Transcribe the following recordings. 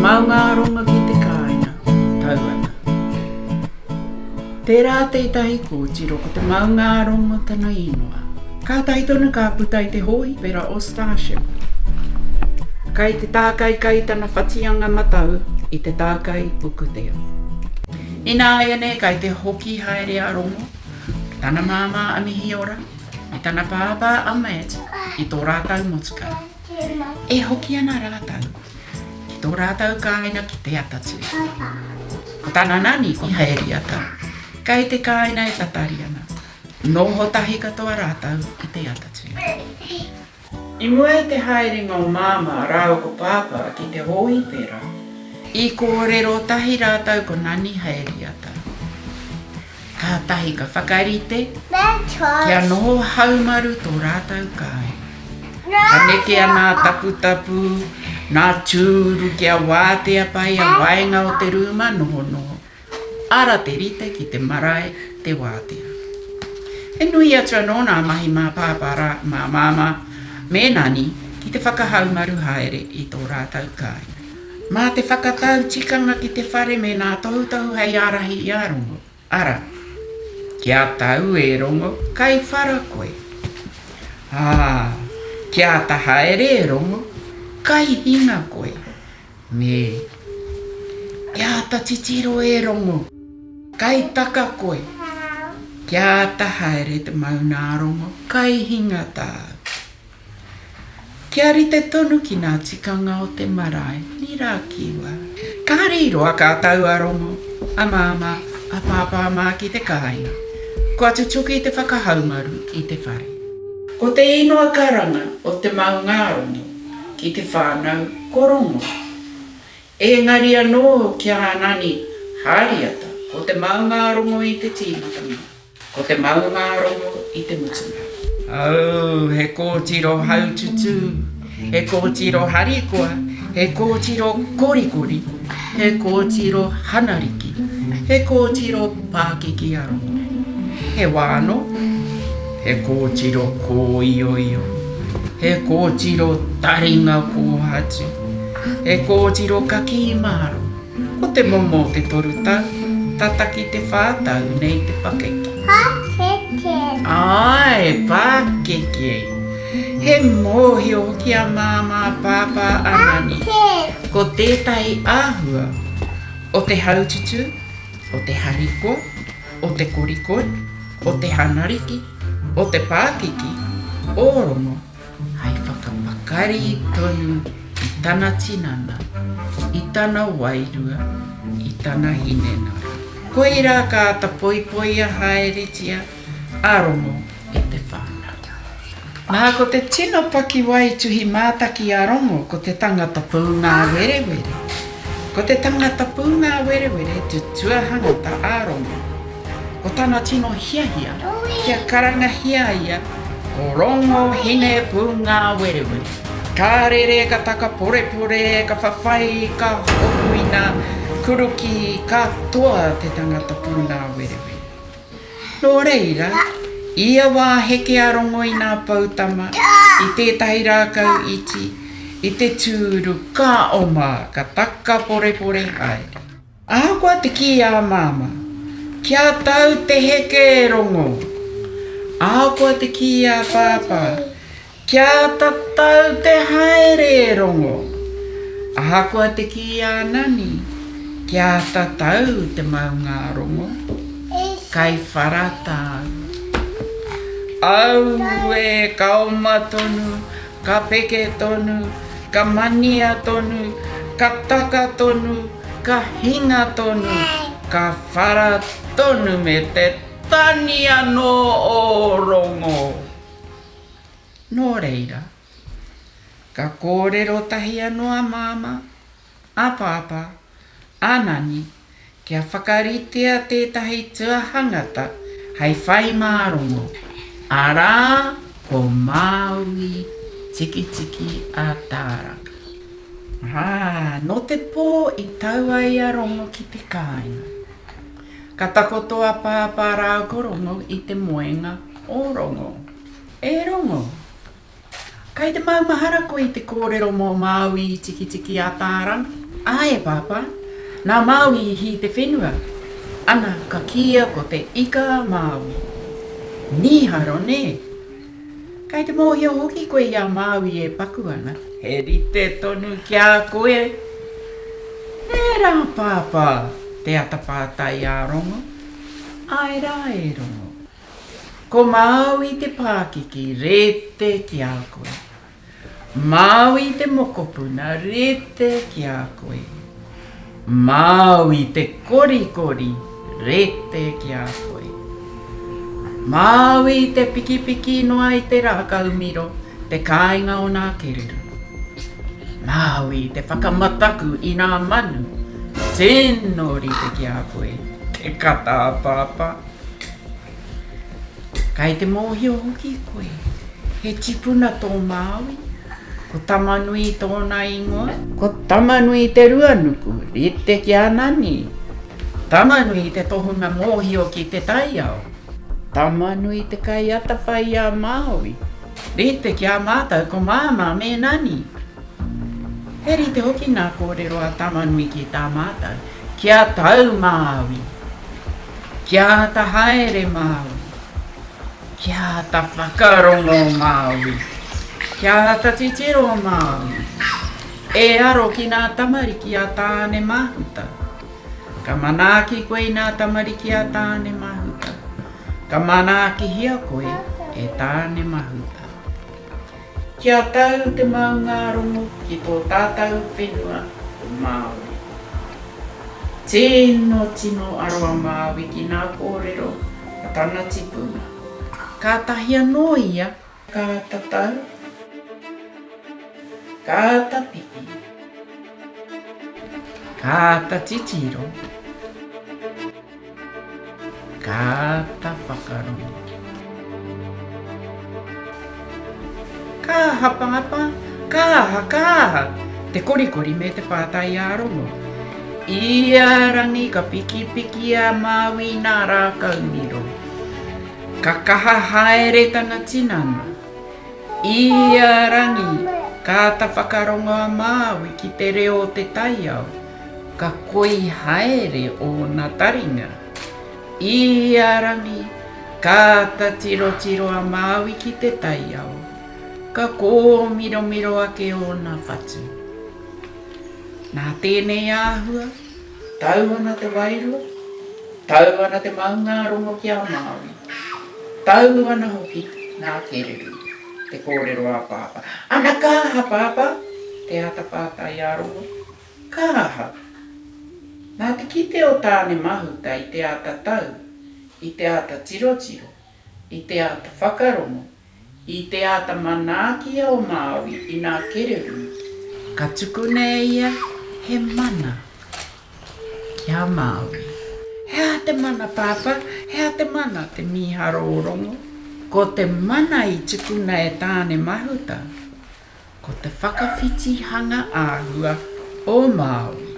maungārongo ki te kāinga, tau ana. Tērā tētahi kōtiro ko te maungārongo tana īnoa. Kātahi tonu ka puta i te hōhipera o Starship. Kai te tākaikai tana whatianga matau i te tākai ukutea. Ināianei kai te hoki haere a Rongo, tana māmā a Mihiora, me tana pāpā a Matt i tō rātau motukā. E hoki ana rātou ki tō rātou kāinga ki Te Atatū. Ko tana nani ko Hēriata, kei te kāinga e tatari ana. Noho tahi katoa rātou i Te Atatū. I mua i te haerenga o Māmā rāua ko Pāpā ki te hōhipera, i kōrero tahi rātou ko Nani Hēriata. Kātahi ka whakarite kia noho haumaru tō rātou kāinga. Ka nekea nā taputapu, nā tūru kia wātea pai a waenga o te rūma nohonoho, ara te rite ki te marae te wātea. He nui atu anō nā mahi mā Pāpā rā, mā Māmā me Nani ki te whakahaumaru haere i tō rātou kāinga. Mā te whakatau tikanga ki te whare me nā tohutohu hei ārahi i a Rongo, ara, Kia tau e Rongo, kai whara koe. Ā, kia ata haere e Rongo, kai hinga koe. Me, Kia ata titiro e Rongo, kai taka koe. Kia ata haere te maunārongo, kai hinga tāu. Kia rite tonu ki nā tikanga o te marae, ni rā kiwa. Kāre i roa ka tau a Rongo, a Māmā, a Pāpā mā ki te kāinga. Kua tutuki te whakahaumaru i te whare. Ko te ingoa karanga o te maungārongo ki te whānau ko Rongo. Engari anō ki a Nani Hāriata ko te maungārongo i te tīmatanga. Ko te maungārongo i te mutunga. Au, he kōtiro haututū, he kōtiro harikoa, he kōtiro korikori, he kōtiro hanariki, he kōtiro pākiki a Rongo. He wā anō, he kōtiro kōioio, he kōtiro taringa kōhatu, he kōtiro kakī māro. Ko te momo o te torutau, tata ki te whātau nei te pakeke. Pakeke. Āe, pakeke. He mōhio hoki a Māmā, Pāpā, a Nani. Ko tētahi āhua o te haututū, o te harikoa, o te korikori, o te hanariki, o te pākiki, o Rongo. Hai whakapakari tonu i tana tinana, i tana wairua, i tana hinengaro. Koirā ka āta poipoia haeretia a Rongo e te whānau. Nā, ko te tino pakiwaituhi mātaki a Rongo ko te tangata pūngāwerewere. Ko te tangata pūngāwerewere te tuahangata a Rongo. Ko tana tino hiahia kia karangahia ia ko Rongo Hinepūngāwerewere. Ka rere, ka takaporepore, ka whawhai, ka hopu i ngā kuruki, ka toa te tangata pūngāwerewere. Nō reira, ia wā heke a Rongo i ngā poutama, i tētahi rākau iti, i te tūru, ka oma, ka takaporepore haere. Ahakoa te kī a Māmā, Kia tau te heke e Rongo! Ahakoa te kī a Pāpā, Kia tatau te haere e Rongo! Ahakoa te kī a Nani, Kia tatau te maungārongo, kai whara tāu. Aue, ka oma tonu, ka peke tonu, ka mania tonu, ka taka tonu, Ka hinga tonu, ka whara tonu me te tani anō o Rongo. Nō reira, ka kōrero tahi anō a Māmā, a Pāpā, a Nani kia whakaritea tētahi tuahangata hei whai mā Rongo, arā, ko Māui Tikitiki a Tāranga. Ā, nō te pō i tau ai a Rongo ki te kāinga. Ka takoto a Pāpā rāua ko Rongo i te moenga o Rongo. E Rongo, kai te maumahara koe i te kōrero mō Māui-tikitiki-a-Tāranga? Āe, Pāpā, nā Māui i hī te whenua. Ana, ka kīia ko te Ika a Māui. Mīharo, nē? Kei te mōhio hoki koe i a Māui e paku ana. He rite tonu ki a koe. Nē rā, Pāpā? te ata pātai a Rongo. Āe rā, e Rongo. Ko Māui te pākiki rite ki a koe. Māui te mokopuna rite ki a koe. Māui te korikori rite ki a koe. Māui te pikipiki noa i te rākau miro, te kāinga o nā kereru. Māui te whakamataku i nā manu, tino rite ki a koe, te kata a Pāpā. Kai te mōhio hoki koe, he tipuna tō Māui, ko Tamanui tōna ingoa. Ko Tamanui te ruanuku, rite ki a Nani. Tamanui te tohunga mōhio ki te taiao. Tamanui te kaiatawhai i a Māui, rite ki a mātou ko Māmā me Nani. He rite hoki nā kōrero a Tamanui ki tā mātou, kia tau Māui. Kia āta haere Māui. Kia āta whakarongo Māui. Kia āta titiro Māui. E aro ki nā tamariki a Tāne Mahuta. Ka manaaki koe i nā tamariki a Tāne Mahuta. Ka manaakihia koe e Tāne Mahuta. Kia tau te maungārongo ki tō tātou whenua Māori. Tino, tino aro a Māui ki nā kōrero a tana tipuna. Kātahi anō ia ka tatau, ka tapiki, ka titiro. Ka āta whakarongo. Ka hapahapa, ka aha, ka aha, te korikori me te pātai ā-rongo. Ia rangi ka pikipiki a Māui nā rākau miro. Ka kaha haere tana tinana. Ia rangi ka āta whakarongo a Māui ki te reo o te taiao. Ka koi haere ōna taringa. I ia rangi, ka āta tirotiro a Māui ki te taiao, ka kōmiromiro ake ōna whatu. Nā tēnei āhua, tau ana te wairua, tau ana te maungārongo ki a Māui, tau ana hoki ngā kererū, te kōrero a Pāpā. Ana ka aha, Pāpā? te āta pātai a Rongo. Ka aha? Nā te kite o Tāne Mahuta i te āta tau, i te āta tirotiro, i te āta whakarongo, i te āta manaaki o Māui i nā kererū, ka tukuna e ia he mana ki a Māui. He aha te mana, Pāpā? He aha te mana? Te mīharo o Rongo. Ko te mana i tukuna e Tāne Mahuta, Ko te whakawhitihanga āhua o Māui.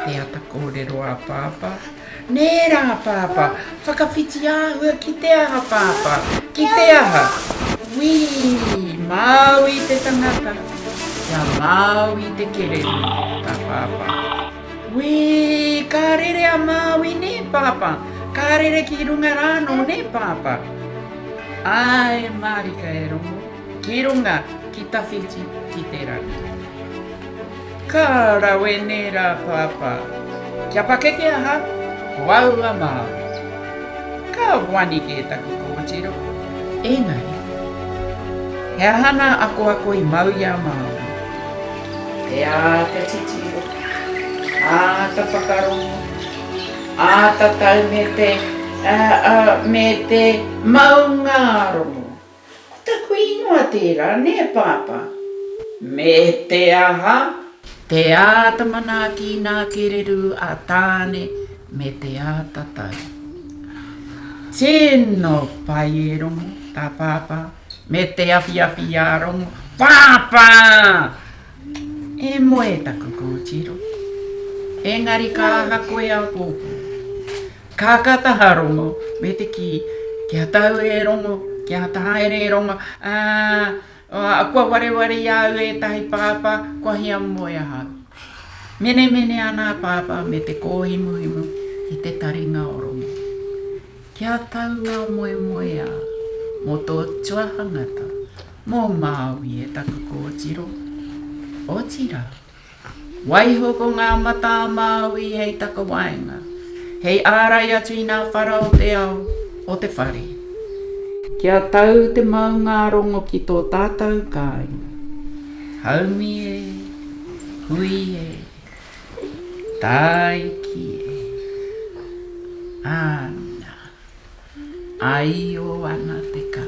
Te ata kōrero a Pāpā. Nē rā, Pāpā, whakawhiti āhua ki te aha, Pāpā, ki te aha? Wī, Māui te tangata, kia Māui te kererū, tā Pāpā. Wī, ka rere a Māui nē, Pāpā, ka rere ki runga rānō nē, Pāpā? Āe mārika e Rongo. Ki runga, ki tawhiti, ki te rangi. Ka rawe nē rā Pāpā. Kia pakeke ahau, ko au a Māui. Ka wani kē taku kōtiro. Engari, he aha nā akoako i mau i a Māui? Te āta titiro, āta whakarongo, āta tau me te, me te maungārongo. Ko taku ingoa tērā, nē, Pāpā? Me te aha? Te āta manaaki i nā kererū a Tāne me te āta tau. Tino pai e Rongo, tā Pāpā, me te awhiawhi i a Rongo, Pāpā! E moe taku kōtiro. Engari ka aha koe āpōpō? Ka kata a Rongo me te kī, Kia tau e Rongo, kia haere e Rongo, ā, kua wareware i a au ētahi pāpā, kua hiamoe ahau. Menemene ana a Pāpā me te kōhimuhimu i te taringa o Rongo. Kia tau ngā moemoeā mō tō tuahangata, mō Māui e taku kōtiro. Otirā, waiho ko ngā mata a Māui hei takawaenga, hei ārai atu i ngā whara o te ao, o te whare. Kia tau te maungārongo ki tō tātou kāinga. Haumi e, hui e, tāiki e. Āna, āio ana te kai.